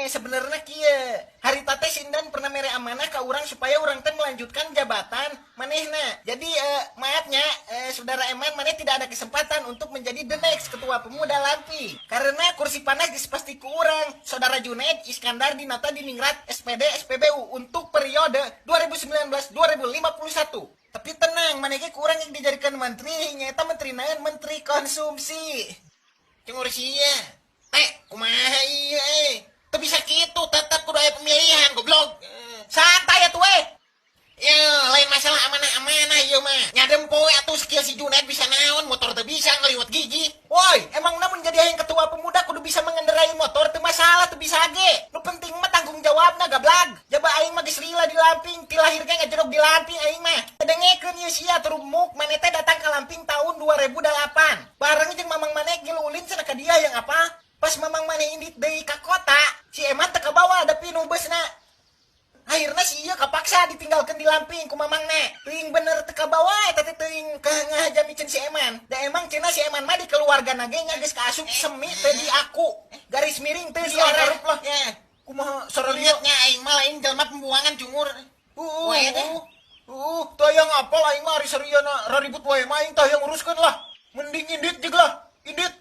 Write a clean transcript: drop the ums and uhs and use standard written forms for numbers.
Sebenarnya kieu. Harita teh Sindan pernah mere amanah ka urang supaya urang teh melanjutkan jabatan manehna. Jadi maafnya saudara Eman, maneh tidak ada kesempatan untuk menjadi the next ketua pemuda Lamping. Karena kursi panas geus pasti ku urang. Saudara Junaid Iskandar Dinata Diningrat SPD SPBU untuk periode 2019-2051. Tapi tenang, maneh ge ku urang yang dijadikan menteri, nyaeta menteri naon? Menteri konsumsi. Cungur sia. Teh, kumaha ieu eh? Teu bisa kitu, tetep kudu aya pemilihan, goblok. Santai atuh eh. Ya, lain masalah amanah-amanah ieu mah. Nya dempo atuh skill si Junaid bisa naon, motor teu bisa ngaliwat gigi. Woi, emang namun jadi yang ketua pemuda kudu bisa mengendarai motor teu masalah, teu bisa ge. Nu penting mah tanggung jawabna, gablag. Jaba aing mah geus lila di Lamping, ti lahir ge ngajedog di Lamping aing mah. Dengekeun ieu sia terumuk, maneh teh datang ke Lamping tahun 2008. Bareng jeung mamang maneh gilulin cenah ka dia yang apa? Pas mamang maneh indit deui ka kota, si Eman teu kabawa da pinuh busna. Akhirnya si ieu kapaksa ditinggalkan di Lamping ku mamangna. Teuing bener teu kabawa eta teh, teuing ngahaja miceun si Eman. Da emang cenah si Eman mah di keluarga ge nya geus kaasup semi teu diaku. Garis miring teu diarah. Lah. Ya. Kumaha saralia? Lihatnya aing mah lain jelema pembuangan, cungur. Wae teh. Teu hayang apal aing mah ari sariana raribut wae mah aing teu hayang uruskeun lah. Mending indit jeung lah. Indit.